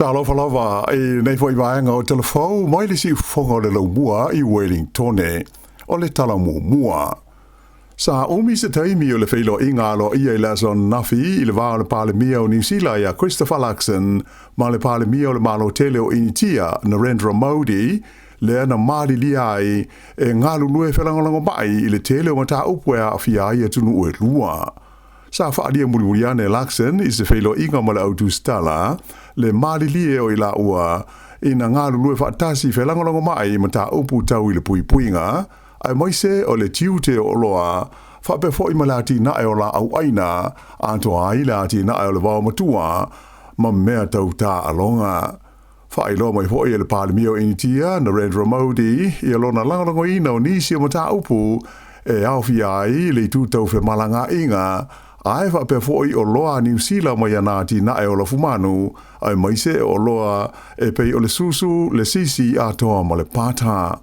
Talofa lava i lenei foi vaega o Tala Fou mai le siufofoga o le laumua i Wellingtone. O le tala muamua. Sa umi se taimi o le feiloaiga aloaia i le aso ananafi i le va o le Palemia o Niu Sila ia Christopher Luxon ma le Palemia o le Malo tele o Initia Narendra Modi, lea na malilia ai e galulue felagolagomai i le tele o mataupu e aafia ai atunuu e lua. Sa faaalia mulimuli ane e Luxon i se feiloaiga ma le au tusitala le malilie o i laua ina galulue faatasi felagolagomai i mataupu tau i le puipuiga, aemaise o le tiute o oloa, faapea foi ma le atinae o laau aina, atoa ai le atinae o le vaomatua ma mea tau taaloga. Faailoa mai foi e le Palemia o Initia, Narendra Modi, ia lona lagolagoina o nisi o mataupu e aofia ai le itu tau femalagaaiga, ae faapea foi oloa a Niu Sila mai ana atinae o lafumanu, aemaise o oloa e pei o le susu, le sisi atoa ma le pata.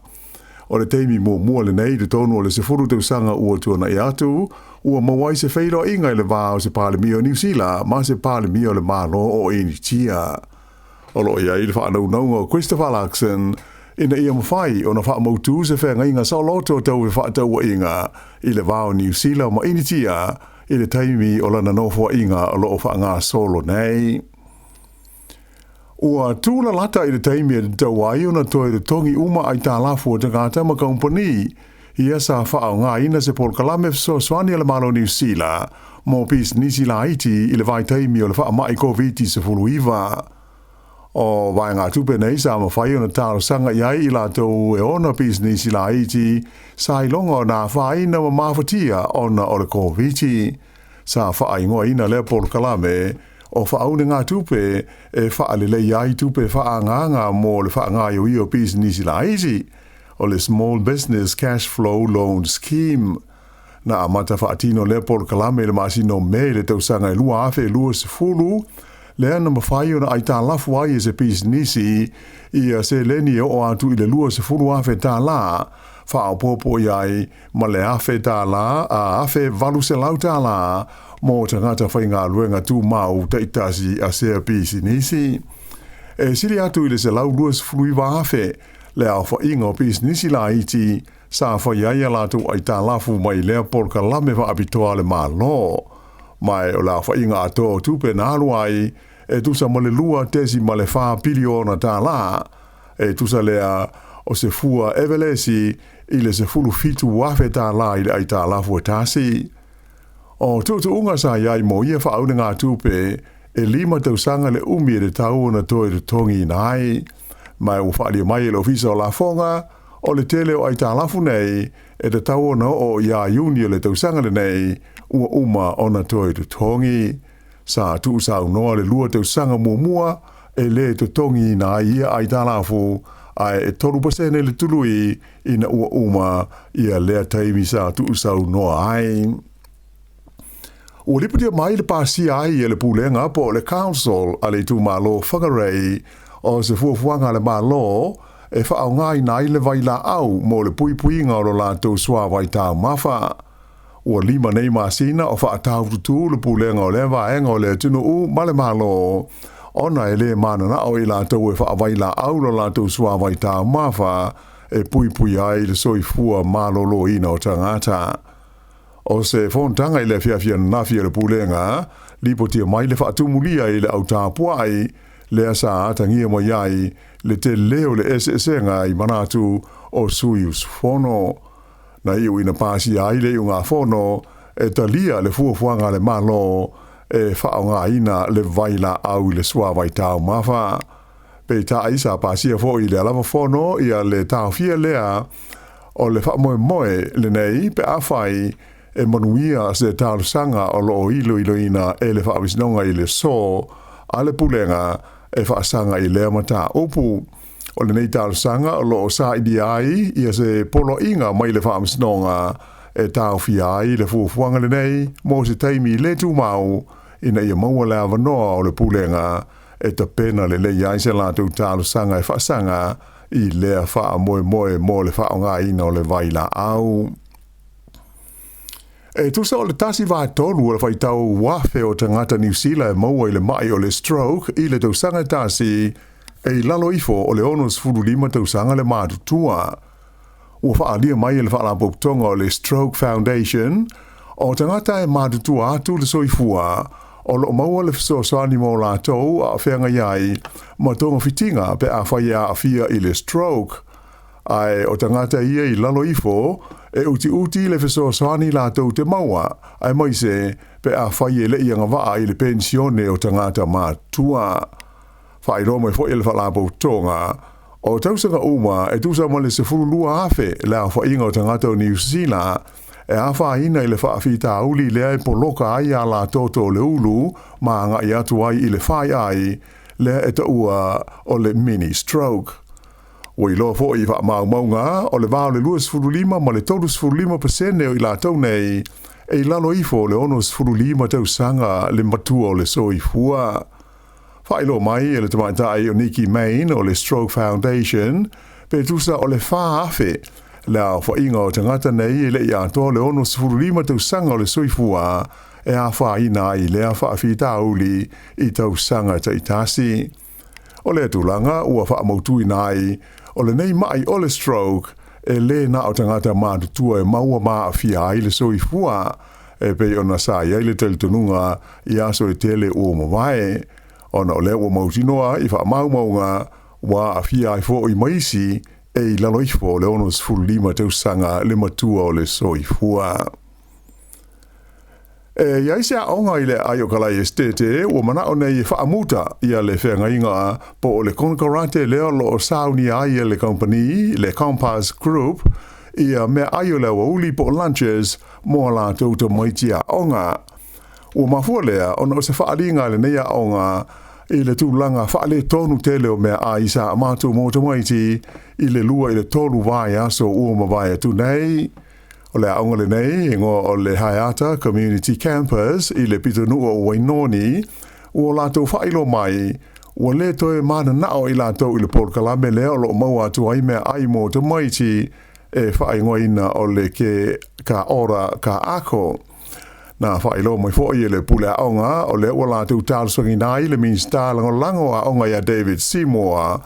O le taimi muamua lenei i totonu o le 10 tausaga ua tuanai atu, ua maua ai se feiloaiga i le va o se Palemia o Niu Sila ma se Palemia o le Malo o Initia. O lo o i ai le faanaunauga o Christopher Luxon ina ia mafai ona faamautu se feagaiga saoloto tau fefaatauaiga i le va o Niu Sila ma Initia i le taimi o lana nofoaiga o lo o faagasolo nei. Ua tūlalata i le taimi e tatau ai ona toe totogi uma aitalafu a tagata ma kamupani ia sa faaaogaina se polokalame fesoasoani a le Malo o Niu Sila mo pisinisi laiti i le vaitaimi o le faamai Koviti-19. O vaegatupe nei sa mafai ona talosaga i ai i latou e ona pisinisi laiti sa iloga ona afaina ma mafatia ona o le Koviti. Sa faaigoaina lea polokalame o faaunegatupe e faaleleia ai tupe faaagaaga mo le faagaoioia o pisinisi laiti, o le Small Business Cash Flow Loan Scheme. Na amata faatino lea polokalame i le masina o Me i le tausaga e 2020, lea na mafai ona aitalafu ai e se pisinisi ia seleni e oo atu i le $20,000, faaopoopo i ai ma le $1,000 a $1,800 mo tagata faigaluega tumau taitasi a sea pisinisi. E sili atu i le 129,000 le aofaiga o pisinisi laiti sa fai ai a latou aitalafu mai lea polokalame faapitoa a le Malo. Ma o le aofaiga atoa o tupe na alu ai e tusa ma le $2.4 piliona tālā, e tusa lea o se fua evelesi i le $17,000 i le aitalafu e tasi. O tuutuuga sa i ai mo ia faaunegatupe, e 5 tausaga le umi e tatau ona toe totogiina ai. Ma ua faaalia mai e le Ofisa o Lafoga, o le tele o aitalafu nei e tatau ona oo ia Iuni o le tausaga lenei ua uma ona toe totogi. Sa tuusaunoa le 2 tausaga muamua e lē totogiina ai ia aitalafu, ae e 3% le tului ina ua uma ia lea taimi sa tuusaunoa ai. Ua lipotia mai le pasia ai e le pulega po o le Council a le itumalo Whangarei o se fuafuaga a le Malo e faaaogaina ai le vailaau mo le puipuiga o lo latou suavai taumafa. Ua 5 nei masina o faataututū le pulega o lea vaega o le atunuu ma le Malo, ona e lē mananao i latou e faavailaau lo latou suavai taumafa e puipui ai le soifua maloloina o tagata. O se fonotaga i le afiafi ananafi a le pulega, lipotia mai le faatumulia i le au tapuai, lea sa atagia mai ai le telē o le eseesega i manatu o sui usufono. Na iu ina pasia ai le iugafono e talia le fuafuaga a le Malo e faaaogaina le vailaau i le suavai taumafa. Peitai sa pasia foi i le alava fono ia le taofia lea o le faamoemoe lenei pe afai e manuia se talosaga o loo iloiloina e le Faamasinoga i le aso a le pulega e faasaga i lea mataupu. O lenei talosaga o loo sailia ai ia se poloaiga mai le Faamasinoga e taofia ai le fuafuaga lenei mo se taimi le tumau ina ia maua le avanoa o le pulega e tapena lelei ai se latou talosaga e faasaga i lea faamoemoe mo le faaaogaina o le vailaau. E tusa o le 1/3 o le faitau afe o tagata Niu Sila e maua i le ma'i o le stroke i le tausaga e tasi, e i lalo ifo o le 65 tausaga le matutua. Ua faaalia mai e le faalapotopotoga o le Stroke Foundation, o tagata e matutua atu le soifua, o lo o maua le fesoasoani mo latou a o feagai ai ma togafitiga pe afai e aafia i le stroke. Ae o tagata ia i lalo ifo, e utiuti le fesoasoani latou te maua, aemaise pe afai e le i agavaa i le penisione o tagata matutua. Faailoa mai foi e le Faalapotopotoga, o tausaga uma e tusa ma le 12,000 le aofaiga o tagata o Niu Sila e afaina i le faafitauli lea e poloka ai ala toto o le ulu ma agai atu ai i le faiai lea e taua o le mini stroke. Ua iloa foi i faamaumauga o le va o le 25 ma le 35% o i latou nei e i lalo ifo o le 65 tausaga le matua o le soifua. Faailoa mai e le tamaitai o Nikki Main o le Stroke Foundation pe tusa o le 4,000 le aofaiga o tagata nei e le i atoa le 65 tausaga o le soifua e afaina ai lea faafitauli i tausaga taitasi. O lea tulaga ua faamautuina ai o lenei ma'i o le stroke e lē na o tagata matutua e maua ma aafia ai le soifua e pei ona sa i ai le talitonuga i aso e tele ua mavae, ona o lea ua mautinoa i faamaumauga ua aafia ai fo'i ma isi e i lalo ifo o le 65 tausaga le matua o le soifua. E i ai se aoga i le aai o Kalai Esetete ua mana'o nei e faamuta ia le feagaiga po o le konekarate lea o lo o saunia ai e le kamupani, le Compass Group, ia meaai o le aoauli po o lunches mo a latou tamaiti aoga. Ua mafua lea ona o se faaaliga a lenei aoga i le tulaga faaletonu tele o meaai sa avatu mo tamaiti i le 2 i le 3 vaiaso ua mavae atu nei. O le aoga lenei e igoa o le Haeata Community Campus i le pitonuu o Wainoni, ua latou faailoa mai ua le toe mananao i latou i le polokalame lea o lo o maua atu ai meaai mo tamaiti e faaigoaina o le Ke Ka Ora Ka Ako. Na faailoa mai foi e le pule aoga o lea ua latou talosagiina ai le Minisita Lagolago o Aoga ia David Seymour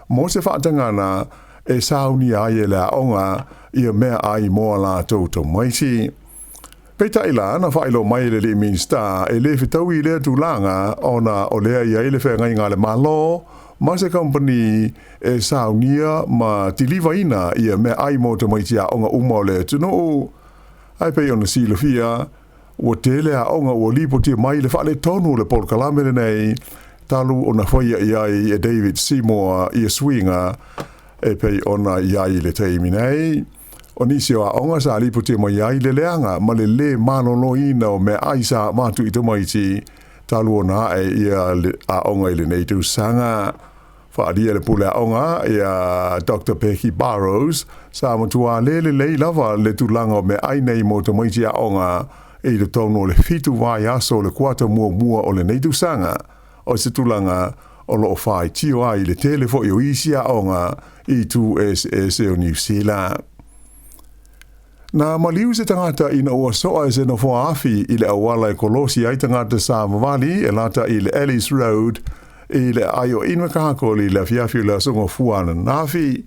mo se faatagana e saunia ai e le aoga ia meaai mo a latou tamaiti. Peitai la, na faailoa mai e le alii Minisita e le fetaui lea tulaga ona o lea e i ai le feagaiga a le Malo ma se kamupani e saunia ma tilivaina ia meaai mo tamaiti aoga uma o le atunuu. Ae pei ona silafia, ua tele aoga ua lipotia mai le faaletonu o le polokalame lenei talu ona faia i ai e David Seymour ia suiga e pei ona i ai i le taimi nei. O nisi o aoga sa lipotia mai ai le leaga ma le lē maloloina o meaai sa avatu i tamaiti talu ona ae ia aoga i lenei tausaga. Faaalia le pule aoga ia Doctor Becky Burrows, sa matua lē lelei lava le tulaga o meaai nei mo tamaiti aoga i totonu o le 7 vaiaso o le kuata muamua o lenei tausaga, o se tulaga o lo o faitio ai le tele foi o isi aoga i itu eseese o Niu Sila. Na maliu se tagata ina ua soa e se nofoa afi i le auala e kolosi ai tagata savavali e lata i le Ellis Road i le aai o Invercargill i le afiafi o le Aso Gafua ananafi.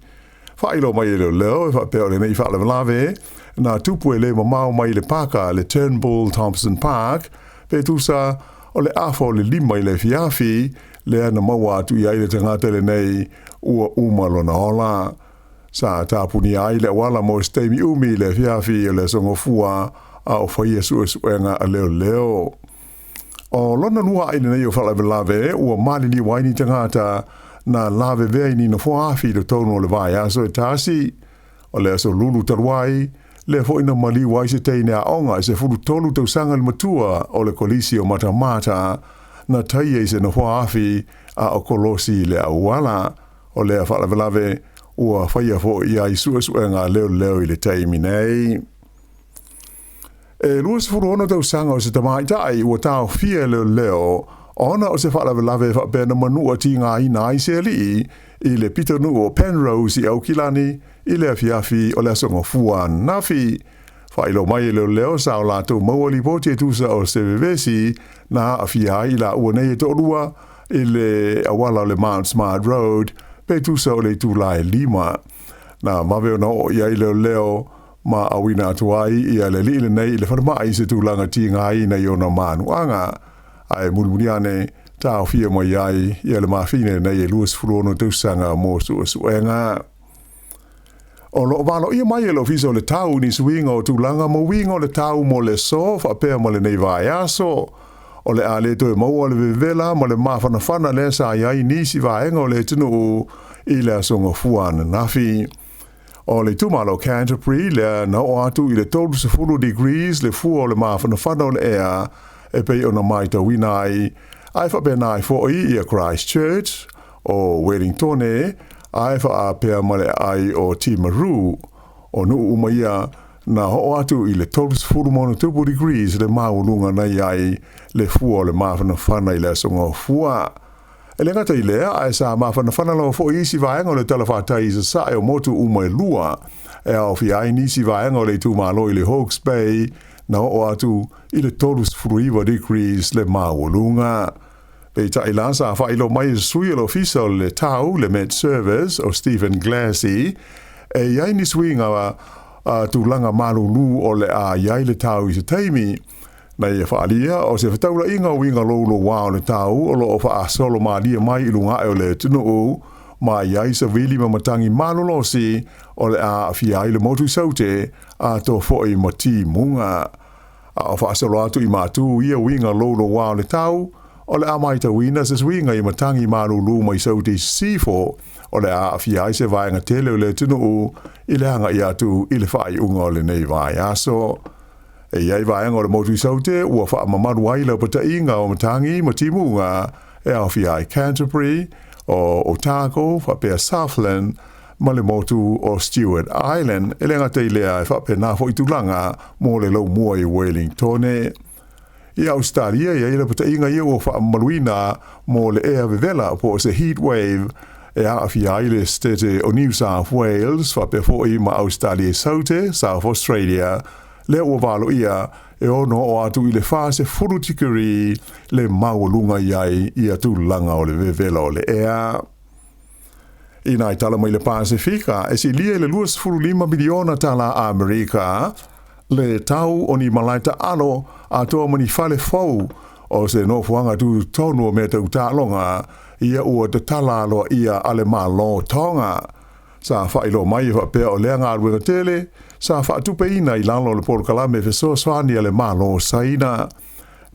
Faailoa mai e leoleo e faapea o lenei faalavelave na tupu e le mamao mai i le paka le Turnbull Thompson Park pe tusa o le afa o le 5 i le afiafi lea na maua atu i ai le tagata lenei ua uma lona ola. Sa tapunia ai le auala mo se taimi umi i le afiafi o le Aso Gafua a o faia suesuega a leoleo. O lona lua ai lenei o faalavelave ua maliliu ai ni tagata na lavevea i ni nofoa afi i totonu o le vaiaso e tasi. O le aso lulu talu ai, lea foi na maliu ai se teine aoga e 13 tausaga le matua o le Kolisi o Matamata na taia i se nofoa afi a o kolosi i le auala. O lea faalavelave ua faia foi i ai suesuega a leoleo i le taimi nei. E 26 tausaga o se tamaitai ua taofia e leoleo ona o se faalavelave e faapea na manua tigaina ai se alii i le pitonuu o Penrose i Aukilani i le afiafi o le Aso Gafua ananafi. Faailoa mai e leoleo sa o latou maua lipoti e tusa o se vevesi na aafia ai i laua nei e toalua i le auala o le Mount Smart Road pe tusa o le itula e 5. Na vave ona oo i ai leoleo ma auina atu ai ia le alii lenei i le falemai i se tulaga tigaina i ona manuaga. Ae mulimuli ane taofia mai ai ia le mafine lenei e 26 tausaga mo suesuega. O lo o valoia mai e le Ofisa o le Tau ni suiga o tulaga ma uiga o le tau mo le aso faapea ma lenei vaiaso. O le a le toe maua le vevela ma le mafanafana lea sa i ai nisi vaega o le atunuu i le aso Gafua ananafi. O le itumalo Canterbury lea na oo atu i le 30 degrees le fua o le mafanafana o le ea e pei ona matauina ai, ae faapena ai foi ia Christchurch, o Wellingtone, ae faapea ma le aai o Timaru. O nuu uma ia na oo atu i le 30+ degrees le maualuga na i ai le fua o le mafanafana i le aso Gafua. E le gata i lea, ae sa mafanafana lava foi isi vaega o le talafatai i sasae o motu uma e lua, e aofia ai nisi vaega o le itumalo i le Hawke's Bay na oo atu i le 39 degrees le maualuga. Peitai la sa faailoa mai e se sui o le Ofisa o le Tau, le Met Service, o Stephen Glassey, e i ai ni suiga tulaga malulu o le a i ai le tau i se taimi. Na ia faaalia o se fetaulaiga o uiga louloua o le tau o lo o faasolo malie mai i luga ae o le atunuu, ma i ai savili ma matagi malolosi o le a aafia ai le motu i Saute, atoa foi ma timuga. A o faasolo atu i matu ia uiga louloua o le tau, o le a matauina se suiga i matagi malulu mai Saute i sisifo, o le a aafia ai se vaega tele o le atunuu i le agai atu i le faaiuga o lenei vaiaso. E i ai vaega o le motu i Saute ua faamamalu ai laupataiga o matagi ma timuga e aofia ai Canterbury, o Otago, faapea Southland, ma le motu o Stewart Island. E le gata i lea, e faapena foi tulaga mo le laumua i Wellingtone. I Ausetalia, e i ai lapataiga ia ua faamamaluina mo le ea vevela po o se heat wave e aafia ai le setete o New South Wales faapea foi ma Ausetalia i Saute, South Australia, lea ua valoia e ono oo atu i le 40 tikeri le maualuga i ai ia tulaga o le vevela o le ea. I nai tala mai le Pasefika, e silia i le $25 miliona tala Amerika le tau o ni malae taalo atoa ma ni fale fou o se nofoaga tutotonu o mea tau taaloga ia ua tatala aloaia a le Malo Tonga. Sa faailoa mai e faapea o lea galuega tele sa faatupeina i lalo o le polokalame fesoasoani a le Malo o Saina.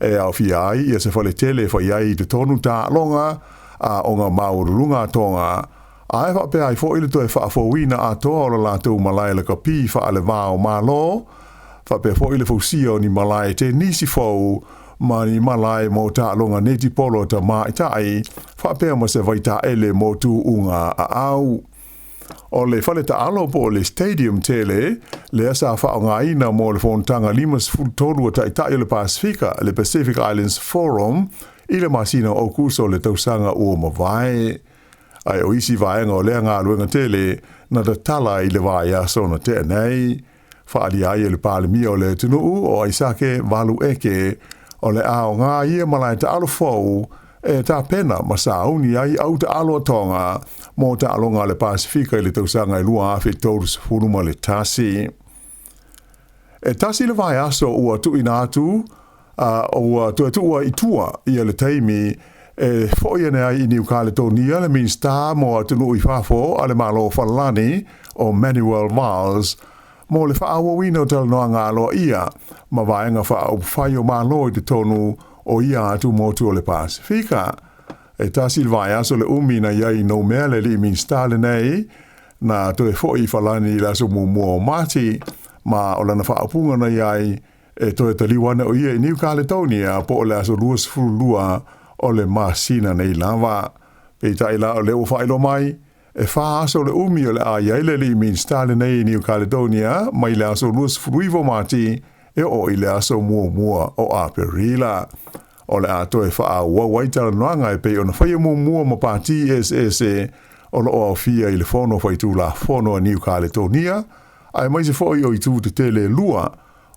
E aofia ai ia se fale tele e fai ai i totonu taaloga, aoga maualuluga a Tonga, ae faapea ai foi le toe faafouina atoa o le latou malae lakapi faale-va o Malo, faapea foi le fausia o ni malae tenisi fou ma ni malae mo taaloga netipolo a tamaitai, faapea ma se vaitaele mo tuuga aau. O le fale taalo po o le stadium tele lea sa faaaogaina mo le fonotaga 53 a Taitai o le Pasefika, le Pacific Islands Forum, i le masina o Aukuso o le tausaga ua mavae. Ae o isi vaega o lea galuega tele na tatala i le vaiaso na tea nei. Faaalia ai e le Palemia o le atunuu o Aisake Valu Eke o le aoga ia malae taalo fou e tapena ma sauni ai au taalo a Tonga mo taaloga a le Pasefika i le tausaga e 2031. E tasi le vaiaso ua tuuina atu ua toe tuua i tua ia le taimi e foi ane ai i Niu Kaletonia le Minisita mo Atunuu i Fafo a le Malo o Falelani o Manuel Valls mo le faaauauina o talanoaga aloaia ma vaega faaupufai o Malo i totonu o ia atu motu o le Pasefika. E tasi le vaiaso le umi na i ai i Noumea le alii Minisita lenei na toe foi i Falani i le aso muamua o Mati, ma o lana faaupuga na i ai e toe taliu ana o ia i Niu Kaletonia po o le aso 22 o le masina nei lava. Peitai la o lea ua faailoa mai, e 4 aso le umi o le a i ai le alii Minisita lenei i Niu Kaledonia mai le aso 29 o Mati e oo i le aso muamua o Aperila. O le a toe faaauau ai talanoaga e pei ona faia muamua ma pati eseese o lo o aofia i le Fono Faitulafono a Niu Kaletonia, aemaise foi o itu tetele e lua.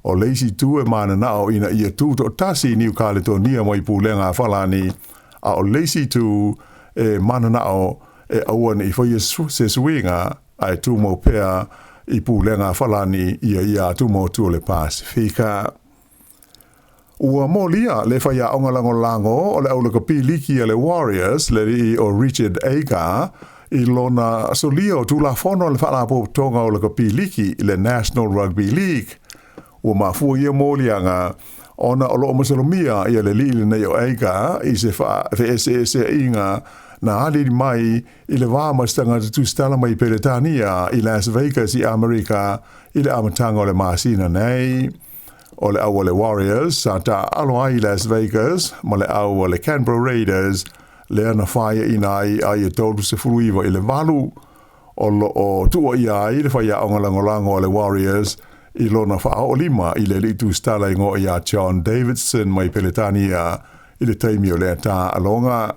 O le isi itu e mananao ina ia tutoatasi Niu Kaletonia mai pulega a Falani, a o le isi itu e mananao e aua ne i faia se suiga ae tumau pea i pulega a Falani ia ia atumotu o le Pasefika. Ua molia le faiaoga lagolago o le au lakapi liki a le Warriors, le alii o Richard Agar, i lona solia o Tulafono a le Faalapotopotoga o Lakapi Liki, le National Rugby League. Ua mafua ia moliaga ona o loo masalomia ia le alii lenei o Agar i se feeseeseaiga na aliali mai i le va ma se tagata tusitala mai Peretania i Las Vegas i Amerika i le amataga o le masina nei. O le au a le Warriors sa taaalo ai i Las Vegas ma le au a le Canberra Raiders lea na faiaina ai a ia 39-8. O lo o tuuaia ai le faiaoga lagolago a le Warriors i lona faaoo lima i le alii tusitala igoa ia John Davidson mai Peretania i le taimi o lea taaloga.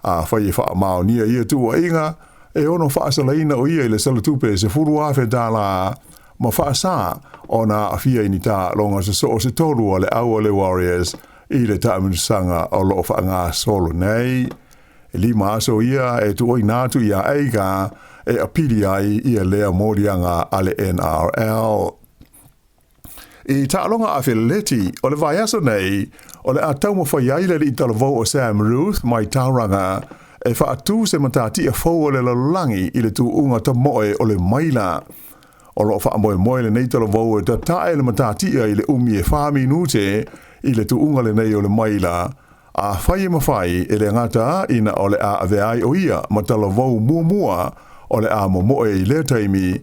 Afai e faamaonia ia tuuaiga, e ono faasalaina o ia i le salatupe e $10,000 ma faasā ona aafia i ni taaloga sosoo se tolu a le au a le Warriors i le taamilosaga o lo o faagasolo nei. E 5 aso ia e tuuina atu iā Agar e apili ai ia lea moliaga a le NRL. I taaloga afeleti o le vaiaso nei, o le a taumafai ai le alii talavou o Sam Ruth mai Tauranga e faatu se matatia fou o le lalolagi i le tuuga tamoe o le maila. O loo faamoemoe lenei talavou e tatae le matatia i le umi e 4 minute i le tuuga lenei o le maila. Afai e mafai, e le gata ina o le a avea ai o ia ma talavou muamua o le a momoe i lea taimi,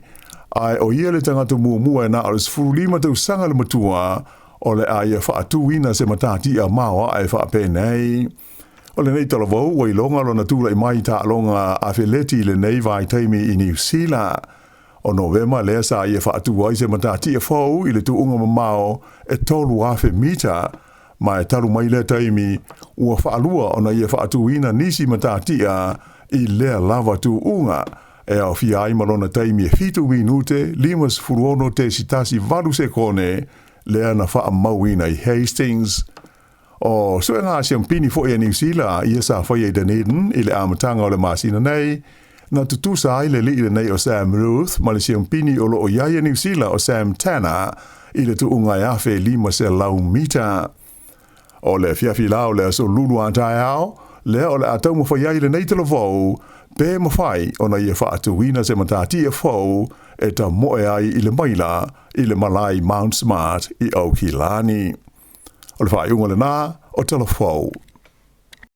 ae o ia le tagata muamua e na o le 15 tausaga le matua o le a ia faatuina se matatia maoae faapenei. O lenei talavou ua iloga lona tulai mai i taaloga afeleti i lenei vaitaimi i Niu Sila. O Novema lea sa ia faatu ai se matatia fou i le tuuga mamao e 3,000 mita, ma e talu mai lea taimi ua faalua ona ia faatuina nisi matatia i lea lava tuuga, e aofia ai ma lona taimi e 7 minute 56.18 sekone lea na faamauina i Hastings. O suega siampini foi a Niu Sila ia sa faia i Dunedin i le amataga o le masina nei, na tutusa ai le alii lenei o Sam Ruth ma le siampini o loo i ai a Niu Sila o Sam Tanner i le tuuga e 1,500 mita. O le afiafi la o le aso Lulu a taeao lea o le a taumafai ai lenei talavou pe mafai ona ia faatuina se matatia fou e tamoe ai i le maila i le malae Mount Smart i Aukilani. O le faaiuga lena o Talafou.